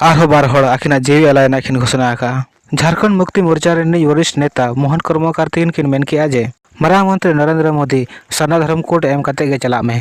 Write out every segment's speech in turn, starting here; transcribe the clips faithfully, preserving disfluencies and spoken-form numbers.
ᱟᱨᱦᱚᱸ ᱵᱟᱨ ᱦᱚᱲ ᱟᱹᱠᱤᱱᱟᱜ ᱡᱤᱣᱤ ᱟᱞᱟᱭ ᱨᱮᱱᱟᱜ ᱠᱤᱱ ᱜᱷᱳᱥᱚᱱᱟ ᱟᱠᱟᱫᱼᱟ᱾ ᱡᱷᱟᱲᱠᱷᱚᱸᱰ ᱢᱩᱠᱛᱤ ᱢᱳᱨᱪᱟ ᱨᱤᱱᱤᱡ ᱵᱚᱨᱤᱥᱴ ᱱᱮᱛᱟ ᱢᱳᱦᱚᱱ ᱠᱚᱨᱢᱚᱠᱟᱨ ᱛᱟᱹᱠᱤᱱ ᱠᱤᱱ ᱢᱮᱱ ᱠᱮᱫᱼᱟ ᱡᱮ ᱢᱟᱨᱟᱝ ᱢᱚᱱᱛᱨᱤ ᱱᱚᱨᱮᱱᱫᱨᱚ ᱢᱳᱫᱤ ᱥᱟᱨᱱᱟ ᱫᱷᱚᱨᱚᱢ ᱠᱳᱰ ᱮᱢ ᱠᱟᱛᱮ ᱜᱮ ᱪᱟᱞᱟᱜ ᱢᱮ᱾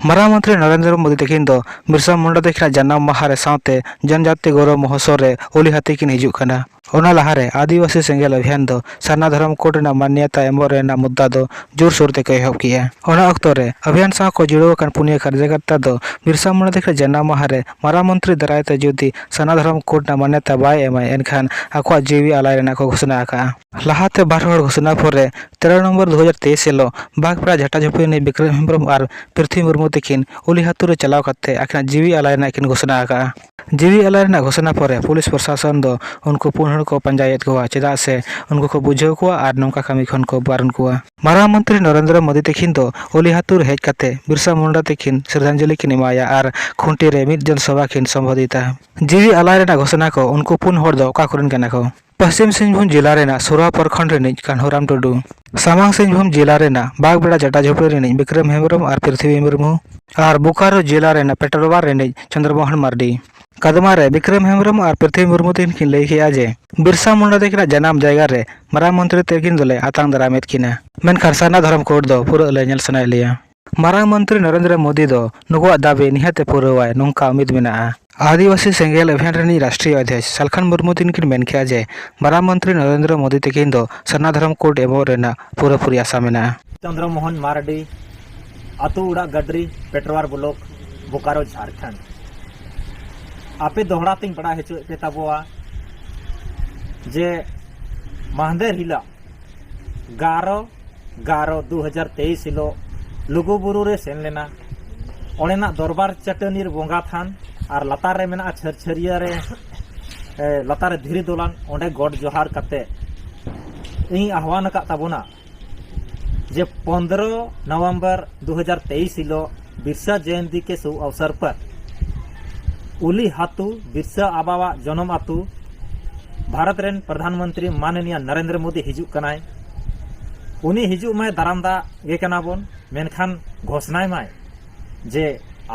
ᱢᱟᱨᱟᱝ ᱢᱚᱱᱛᱨᱤ ᱱᱚᱨᱮᱱᱫᱨᱚ ᱢᱳᱫᱤ ᱛᱟᱹᱠᱤᱱ ᱫᱚ ᱵᱤᱨᱥᱟ ᱢᱩᱱᱰᱟ ᱛᱟᱹᱠᱤᱱᱟᱜ ᱡᱟᱱᱟᱢ ᱢᱟᱦᱟ ᱨᱮ ᱥᱟᱶᱛᱮ ᱡᱚᱱᱡᱟᱛᱤ ᱜᱚᱨᱚᱵ ᱢᱚᱦᱳᱛᱥᱚᱵ ᱨᱮ ᱩᱞᱤ ᱦᱟᱹᱛᱤ ᱠᱤᱱ ᱦᱤᱡᱩᱜ ᱠᱟᱱᱟ᱾ ᱚᱱᱟ ᱞᱟᱦᱟᱨᱮ ᱟᱹᱫᱤᱵᱟᱹᱥᱤ ᱥᱮᱸᱜᱮᱞ ᱚᱵᱷᱤᱭᱟᱱ ᱫᱚ ᱥᱟᱨᱱᱟ ᱫᱷᱚᱨᱚᱢ ᱠᱳᱰ ᱨᱮᱱᱟᱜ ᱢᱟᱱᱭᱚᱛᱟ ᱮᱢᱚᱜ ᱨᱮᱱᱟᱜ ᱢᱩᱫᱽᱫᱟ ᱫᱚ ᱡᱳᱨᱥᱳᱨ ᱛᱮᱠᱚ ᱮᱦᱚᱵ ᱠᱮᱜᱼᱟ᱾ ᱚᱱᱟ ᱚᱠᱛᱚ ᱨᱮ ᱚᱵᱷᱤᱭᱟᱱ ᱥᱟᱶ ᱠᱚ ᱡᱩᱲᱟᱹᱣ ᱟᱠᱟᱱ ᱯᱩᱱᱭᱟᱹ ᱠᱟᱨᱡᱚᱠᱚᱨᱛᱟ ᱫᱚ ᱵᱤᱨᱥᱟ ᱢᱩᱱᱰᱟ ᱛᱟᱹᱠᱤᱱᱟᱜ ᱡᱟᱱᱟᱢ ᱢᱟᱦᱟ ᱨᱮ ᱢᱟᱨᱟᱝ ᱢᱚᱱᱛᱨᱤ ᱫᱟᱨᱟᱭ ᱛᱮ ᱡᱩᱫᱤ ᱥᱟᱨᱱᱟ ᱫᱷᱚᱨᱚᱢ ᱠᱳᱰ ᱨᱮᱱᱟᱜ ᱢᱟᱱᱭᱚᱛᱟ ᱵᱟᱭ ᱮᱢᱟ, ᱮᱱᱠᱷᱟᱱ ᱟᱠᱚᱣᱟᱜ ᱡᱤᱣᱤ ᱟᱞᱟᱭ ᱨᱮᱱᱟᱜ ᱠᱚ ᱜᱷᱳᱥᱚᱱᱟ ᱟᱠᱟᱫᱼᱟ᱾ ᱞᱟᱦᱟᱛᱮ ᱵᱟᱨ ᱦᱚᱲ ᱜᱷᱳᱥᱚᱱᱟ ᱯᱚᱨᱮ ᱛᱮᱨᱚ ᱱᱚᱢᱵᱚᱨ ᱫᱩ ᱦᱟᱡᱟᱨ ᱛᱮᱭᱤᱥ ᱦᱤᱞᱳᱜ ᱵᱟᱜᱽᱯᱟᱲᱟ ᱡᱷᱟᱴᱟ ᱡᱷᱩᱯᱲᱤ ᱨᱤᱱᱤᱡ ᱵᱤᱠᱨᱚᱢ ᱦᱮᱢᱵᱨᱚᱢ ᱟᱨ ᱯᱨᱤᱛᱷᱤ ᱢᱩᱨᱢᱩ ᱛᱟᱹᱠᱤᱱ ᱩᱞᱤ ᱦᱟᱹᱛᱩ ᱨᱮ ᱪᱟᱞᱟᱣ ᱠᱟᱛᱮ ᱟᱹᱠᱤᱱᱟᱜ ᱡᱤᱣᱤ ᱟᱞᱟᱭ ᱨᱮᱱᱟᱜ ᱠᱤᱱ ᱜᱷᱳᱥᱚᱱᱟ ᱟᱠᱟᱫᱼᱟ᱾ ᱡᱤᱣᱤ ᱟᱞᱟᱭ ᱨᱮᱱᱟᱜ ᱜᱷᱳᱥᱚᱱᱟ ᱯᱚᱨᱮ ᱯᱩᱞᱤᱥ ᱯᱨᱚᱥᱟᱥᱚᱱ ᱫᱚ ᱩᱱᱠᱩ ᱯᱩᱱ ᱦᱚᱲ ᱠᱚ ᱯᱟᱸᱡᱟᱭᱮᱫ ᱠᱚᱣᱟ, ᱪᱮᱫᱟᱜ ᱥᱮ ᱩᱱᱠᱩ ᱠᱚ ᱵᱩᱡᱷᱟᱹᱣ ᱠᱚᱣᱟ ᱟᱨ ᱱᱚᱝᱠᱟ ᱠᱟᱹᱢᱤ ᱠᱷᱚᱱ ᱠᱚ ᱵᱟᱨᱚᱱ ᱠᱚᱣᱟ᱾ ᱢᱟᱨᱟᱝ ᱢᱚᱱᱛᱨᱤ ᱱᱚᱨᱮᱱᱫᱨᱚ ᱢᱳᱫᱤ ᱛᱟᱹᱠᱤᱱ ᱫᱚ ᱩᱞᱤ ᱦᱟᱹᱛᱩ ᱨᱮ ᱦᱮᱡ ᱠᱟᱛᱮ ᱵᱤᱨᱥᱟ ᱢᱩᱱᱰᱟ ᱛᱟᱹᱠᱤᱱ ᱥᱨᱚᱫᱷᱟᱧᱡᱚᱞᱤ ᱠᱤᱱ ᱮᱢᱟᱭᱟ ᱟᱨ ᱠᱷᱩᱱᱴᱤ ᱨᱮ ᱢᱤᱫ ᱡᱚᱱ ᱥᱚᱵᱷᱟ ᱠᱤᱱ ᱥᱚᱢᱵᱳᱫᱷᱤᱛᱟ᱾ ᱡᱤᱣᱤ ᱟᱞᱟᱭ ᱨᱮᱱᱟᱜ ᱜᱷᱳᱥᱚᱱᱟ ᱠᱚ ᱩᱱᱠᱩ ᱯᱩᱱ ᱦᱚᱲ ᱫᱚ ᱚᱠᱟ ᱠᱚᱨᱮᱱ ᱠᱟᱱᱟ ᱠᱚ? ᱯᱚᱥᱪᱤᱢ ᱥᱤᱝᱵᱷᱩᱢ ᱡᱮᱞᱟ ᱨᱮᱱᱟᱜ ᱥᱚᱨᱩᱣᱟ ᱯᱨᱚᱠᱷᱚᱸᱰ ᱨᱤᱱᱤᱡ ᱠᱟᱱᱦᱩᱨᱟᱢ ᱴᱩᱰᱩ, ᱥᱟᱢᱟᱝ ᱥᱤᱝᱵᱷᱩᱢ ᱡᱮᱞᱟ ᱨᱮᱱᱟᱜ ᱵᱟᱜᱽᱵᱮᱲᱟ ᱡᱟᱴᱟ ᱡᱷᱩᱯᱲᱤ ᱨᱤᱱᱤᱡ ᱵᱤᱠᱨᱚᱢ ᱦᱮᱢᱵᱨᱚᱢ ᱟᱨ ᱯᱨᱤᱛᱷᱤᱵᱤ ᱢᱩᱨᱢᱩ, ᱟᱨ ᱵᱳᱠᱟᱨᱳ ᱡᱮᱞᱟ ᱨᱮᱱᱟᱜ ᱯᱮᱴᱨᱳᱣᱟᱨ ᱨᱤᱱᱤᱡ ᱪᱚᱱᱫᱨᱚᱢᱳᱦᱚᱱ ᱢᱟᱨᱰᱤ᱾ ᱠᱟᱫᱢᱟ ᱨᱮ ᱵᱤᱠᱨᱚᱢ ᱦᱮᱢᱵᱨᱚᱢ ᱟᱨ ᱯᱨᱤᱛᱷᱤᱵᱤ ᱢᱩᱨᱢᱩ ᱛᱟᱹᱠᱤᱱ ᱠᱤᱱ ᱞᱟᱹᱭ ᱠᱮᱫᱼᱟ ᱡᱮ ᱵᱤᱨᱥᱟ ᱢᱩᱱᱰᱟ ᱛᱟᱹᱠᱤᱱᱟᱜ ᱡᱟᱱᱟᱢ ᱡᱟᱭᱜᱟ ᱨᱮ ᱢᱟᱨᱟᱝ ᱢᱚᱱᱛᱨᱤ ᱛᱟᱹᱠᱤᱱ ᱫᱚᱞᱮ ᱟᱛᱟᱝ ᱫᱟᱨᱟᱢᱮᱫ ᱠᱤᱱᱟ, ᱢᱮᱱᱠᱷᱟᱱ ᱥᱟᱨᱱᱟ ᱫᱷᱚᱨᱚᱢ ᱠᱳᱰ ᱫᱚ ᱯᱩᱨᱟᱹᱜ ᱞᱮ ᱧᱮᱞ ᱥᱟᱱᱟᱭᱮᱫ ᱞᱮᱭᱟ᱾ ᱢᱟᱨᱟᱝ ᱢᱚᱱᱛᱨᱤ ᱱᱚᱨᱮᱱᱫᱨᱚ ᱢᱳᱫᱤ ᱫᱚ ᱱᱩᱠᱩᱣᱟᱜ ᱫᱟᱹᱵᱤ ᱱᱤᱦᱟᱹᱛ ᱮ ᱯᱩᱨᱟᱹᱣᱟᱭ, ᱱᱚᱝᱠᱟ ᱩᱢᱤᱫ ᱢᱮᱱᱟᱜᱼᱟ᱾ ᱟᱹᱫᱤᱵᱟᱹᱥᱤ ᱥᱮᱸᱜᱮᱞ ᱚᱵᱷᱤᱭᱟᱱ ᱨᱤᱱᱤᱡ ᱨᱟᱥᱴᱨᱤᱭᱚ ᱚᱫᱷᱭᱚᱠᱥ ᱥᱟᱞᱠᱷᱟᱱ ᱢᱩᱨᱢᱩ ᱛᱟᱹᱠᱤᱱ ᱠᱤᱱ ᱢᱮᱱ ᱠᱮᱫᱼᱟ ᱡᱮ ᱢᱟᱨᱟᱝ ᱢᱚᱱᱛᱨᱤ ᱱᱚᱨᱮᱱᱫᱨᱚ ᱢᱳᱫᱤ ᱛᱟᱹᱠᱤᱱ ᱫᱚ ᱥᱟᱨᱱᱟ ᱫᱷᱚᱨᱚᱢ ᱠᱳᱰ ᱮᱢᱚᱜ ᱨᱮᱱᱟᱜ ᱯᱩᱨᱟᱹᱯᱩᱨᱤ ᱟᱥᱟ ᱢᱮᱱᱟᱜᱼᱟ᱾ ᱪᱚᱱᱫᱨᱚ ᱢᱳᱦᱚᱱ ᱢᱟᱨᱰᱤ, ᱟᱛᱳ ᱚᱲᱟᱜ ᱜᱟᱰᱨᱤ, ᱯᱮᱴᱨᱣᱟᱨ ᱵᱞᱚᱠ, ᱵᱳᱠᱟᱨᱳ, ᱡᱷᱟᱲᱠᱷᱚᱸᱰ᱾ ᱟᱯᱮ ᱫᱚᱦᱲᱟ ᱛᱤᱧ ᱵᱟᱲᱟᱭ ᱦᱚᱪᱚᱭᱮᱫ ᱯᱮ ᱛᱟᱵᱚᱣᱟ ᱡᱮ ᱢᱟᱦᱫᱮᱨ ᱦᱤᱞᱳᱜ ᱮᱜᱟᱨᱚ ᱮᱜᱟᱨᱚ ᱫᱩ ᱦᱟᱡᱟᱨ ᱛᱮᱭᱤᱥ ᱦᱤᱞᱳᱜ ᱞᱩᱜᱩᱵᱩᱨᱩ ᱨᱮ ᱥᱮᱱ ᱞᱮᱱᱟ᱾ ᱚᱸᱰᱮᱱᱟᱜ ᱫᱚᱨᱵᱟᱨ ᱪᱟᱹᱴᱟᱹᱱᱤ ᱨᱮ ᱵᱚᱸᱜᱟ ᱛᱷᱟᱱ ᱟᱨ ᱞᱟᱛᱟᱨ ᱨᱮ ᱢᱮᱱᱟᱜᱼᱟ ᱪᱷᱟᱹᱨᱪᱷᱟᱹᱨᱤᱭᱟᱹ ᱨᱮ, ᱮ, ᱞᱟᱛᱟᱨ ᱨᱮ ᱫᱷᱤᱨᱤ ᱫᱚᱞᱟᱱ, ᱚᱸᱰᱮ ᱜᱚᱰ ᱡᱚᱦᱟᱨ ᱠᱟᱛᱮ ᱤᱧ ᱟᱦᱣᱟᱱ ᱟᱠᱟᱫ ᱛᱟᱵᱚᱱᱟ ᱡᱮ ᱯᱚᱱᱫᱽᱨᱚ ᱱᱚᱵᱷᱮᱢᱵᱚᱨ ᱫᱩ ᱦᱟᱡᱟᱨ ᱛᱮᱭᱤᱥ ᱦᱤᱞᱳᱜ ᱵᱤᱨᱥᱟ ᱡᱚᱭᱚᱱᱛᱤ ᱠᱮ ᱥᱩᱵᱷ ᱚᱵᱥᱚᱨ ᱯᱚᱨ ᱩᱞᱤ ᱦᱟᱹᱛᱩ, ᱵᱤᱨᱥᱟ ᱟᱵᱟᱣᱟᱜ ᱡᱚᱱᱚᱢ ᱟᱹᱛᱩ, ᱵᱷᱟᱨᱚᱛ ᱨᱮᱱ ᱯᱨᱚᱫᱷᱟᱱ ᱢᱚᱱᱛᱨᱤ ᱢᱟᱱᱱᱤᱭᱟ ᱱᱚᱨᱮᱱᱫᱨᱚ ᱢᱳᱫᱤ ᱦᱤᱡᱩᱜ ᱠᱟᱱᱟᱭ᱾ ᱩᱱᱤ ᱦᱤᱡᱩᱜ ᱢᱟᱭ, ᱫᱟᱨᱟᱢ ᱫᱟᱜ ᱜᱮ ᱠᱟᱱᱟ ᱵᱚᱱ, ᱢᱮᱱᱠᱷᱟᱱ ᱜᱷᱳᱥᱱᱟᱭ ᱢᱟᱭ ᱡᱮ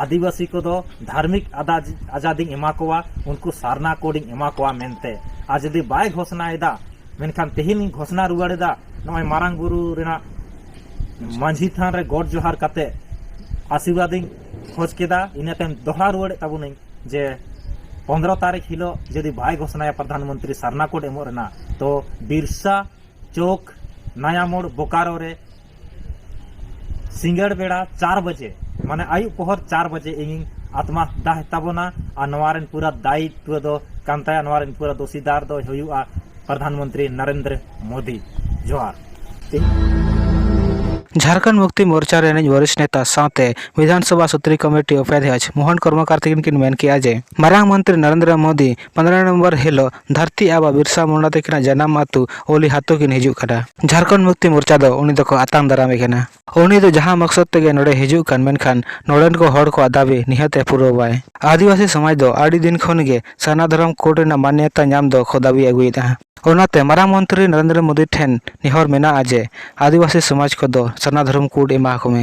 ᱟᱹᱫᱤᱵᱟᱹᱥᱤ ᱠᱚᱫᱚ ᱫᱷᱟᱨᱢᱤᱠ ᱟᱫᱟ-, ᱟᱡᱟᱫᱤᱧ ᱮᱢᱟ ᱠᱚᱣᱟ, ᱩᱱᱠᱩ ᱥᱟᱨᱱᱟ ᱠᱳᱰ ᱤᱧ ᱮᱢᱟ ᱠᱚᱣᱟ ᱢᱮᱱᱛᱮ᱾ ᱟᱨ ᱡᱩᱫᱤ ᱵᱟᱭ ᱜᱷᱳᱥᱱᱟᱭᱮᱫᱟ, ᱢᱮᱱᱠᱷᱟᱱ ᱛᱮᱦᱮᱧ ᱤᱧ ᱜᱷᱳᱥᱱᱟ ᱨᱩᱣᱟᱹᱲᱮᱫᱟ, ᱱᱚᱜᱼᱚᱭ ᱢᱟᱨᱟᱝ ᱵᱩᱨᱩ ᱨᱮᱱᱟᱜ ᱢᱟᱹᱡᱷᱤ ᱛᱷᱟᱱ ᱨᱮ ᱜᱚᱰ ᱡᱚᱦᱟᱨ ᱠᱟᱛᱮ ᱟᱥᱤᱨᱵᱟᱫᱽ ᱤᱧ ᱠᱷᱚᱡᱽ ᱠᱮᱫᱟ᱾ ᱤᱱᱟᱹ ᱛᱟᱭᱚᱢ ᱫᱚᱦᱲᱟ ᱨᱩᱣᱟᱹᱲᱮᱫ ᱛᱟᱵᱚᱱᱟᱹᱧ ᱡᱮ ᱯᱚᱱᱫᱽᱨᱚ ᱛᱟᱹᱨᱤᱠᱷ ᱦᱤᱞᱳᱜ ᱡᱩᱫᱤ ᱵᱟᱭ ᱜᱷᱳᱥᱱᱟᱭᱟ ᱯᱨᱚᱫᱷᱟᱱ ᱢᱚᱱᱛᱨᱤ ᱥᱟᱨᱱᱟ ᱠᱳᱰ ᱮᱢᱚᱜ ᱨᱮᱱᱟᱜ, ᱛᱚ ᱵᱤᱨᱥᱟ ᱪᱚᱠ, ᱱᱟᱭᱟ ᱢᱳᱲ, ᱵᱳᱠᱟᱨᱳ ᱨᱮ ᱥᱤᱸᱜᱟᱹᱲ ᱵᱮᱲᱟ ᱪᱟᱨ ᱵᱟᱡᱮ, ᱢᱟᱱᱮ ᱟᱹᱭᱩᱵ ᱯᱚᱦᱚᱨ ᱪᱟᱨ ᱵᱟᱡᱮ ᱤᱧᱤᱧ ᱟᱛᱢᱟ ᱫᱟᱦ ᱛᱟᱵᱚᱱᱟ᱾ ᱟᱨ ᱱᱚᱣᱟ ᱨᱮᱱ ᱯᱩᱨᱟᱹ ᱫᱟᱭᱤᱛᱣᱚ ᱫᱚ ᱠᱟᱱ ᱛᱟᱭᱟ, ᱱᱚᱣᱟ ᱨᱮᱱ ᱯᱩᱨᱟᱹ ᱫᱳᱥᱤᱫᱟᱨ ᱫᱚᱭ ᱦᱩᱭᱩᱜᱼᱟ ᱯᱨᱚᱫᱷᱟᱱ ᱢᱚᱱᱛᱨᱤ ᱱᱚᱨᱮᱱᱫᱨᱚ ᱢᱳᱫᱤ᱾ ᱡᱚᱦᱟᱨ᱾ ᱡᱷᱟᱨᱠᱷᱚᱸᱰ ᱢᱩᱠᱛᱤ ᱢᱳᱨᱪᱟ ᱨᱮᱱᱤᱡ ᱵᱚᱨᱤᱥᱴ ᱱᱮᱛᱟ ᱥᱟᱶᱛᱮ ᱵᱤᱫᱷᱟᱱ ᱥᱚᱵᱷᱟ ᱥᱩᱛᱨᱤ ᱠᱚᱢᱤᱴᱤ ᱩᱯᱟᱫᱷᱭᱟᱠᱷ ᱢᱳᱦᱚᱱ ᱠᱚᱨᱢᱚᱠᱟᱨ ᱛᱟᱹᱠᱤᱱ ᱠᱤᱱ ᱢᱮᱱ ᱠᱮᱫᱼᱟ ᱡᱮ ᱢᱟᱨᱟᱝ ᱢᱚᱱᱛᱨᱤ ᱱᱚᱨᱮᱱᱫᱨᱚ ᱢᱳᱫᱤ ᱯᱚᱱᱫᱽᱨᱚ ᱱᱚᱵᱷᱮᱢᱵᱚᱨ ᱦᱤᱞᱳᱜ ᱫᱷᱟᱹᱨᱛᱤ ᱟᱵᱟ ᱵᱤᱨᱥᱟ ᱢᱩᱱᱰᱟ ᱛᱟᱹᱠᱤᱱᱟᱜ ᱡᱟᱱᱟᱢ ᱟᱹᱛᱩ ᱳᱞᱤᱦᱟᱛᱳ ᱠᱤᱱ ᱦᱤᱡᱩᱜ ᱠᱟᱱᱟ᱾ ᱡᱷᱟᱨᱠᱷᱚᱸᱰ ᱢᱩᱠᱛᱤ ᱢᱳᱨᱪᱟ ᱫᱚ ᱩᱱᱤ ᱫᱚᱠᱚ ᱟᱛᱟᱝ ᱫᱟᱨᱟᱢᱮ ᱠᱟᱱᱟ᱾ ᱩᱱᱤ ᱫᱚ ᱡᱟᱦᱟᱸ ᱢᱚᱠᱥᱚᱫ ᱛᱮᱜᱮ ᱱᱚᱰᱮ ᱦᱤᱡᱩᱜ ᱠᱟᱱ, ᱢᱮᱱᱠᱷᱟᱱ ᱱᱚᱰᱮᱱ ᱠᱚ ᱦᱚᱲ ᱠᱚᱣᱟᱜ ᱫᱟᱹᱵᱤ ᱱᱤᱦᱟᱹᱛ ᱮ ᱯᱩᱨᱟᱹᱣᱟᱭ᱾ ᱟᱹᱫᱤᱵᱟᱹᱥᱤ ᱥᱚᱢᱟᱡᱽ ᱫᱚ ᱟᱹᱰᱤ ᱫᱤᱱ ᱠᱷᱚᱱ ᱜᱮ ᱥᱟᱨᱱᱟ ᱫᱷᱚᱨᱚᱢ ᱠᱳᱰ ᱨᱮᱱᱟᱜ ᱢᱟᱱᱭᱚᱛᱟ ᱧᱟᱢ ᱫᱚ ᱠᱚ ᱫᱟᱹᱵᱤ ᱟᱹᱜᱩᱭᱮᱫᱼᱟ᱾ ᱚᱱᱟᱛᱮ ᱢᱟᱨᱟᱝ ᱢᱚᱱᱛᱨᱤ ᱱᱚᱨᱮᱱᱫᱨᱚ ᱢᱳᱫᱤ ᱴᱷᱮᱱ ᱱᱮᱦᱚᱨ ᱢᱮᱱᱟᱜᱼᱟ ᱡᱮ ᱟᱹᱫᱤᱵᱟᱹᱥᱤ ᱥᱚᱢᱟᱡᱽ ᱠᱚᱫᱚ ᱥᱟᱨᱱᱟ ᱫᱷᱚᱨᱚᱢ ᱠᱳᱰ ᱮᱢᱟ ᱠᱚ ᱢᱮ᱾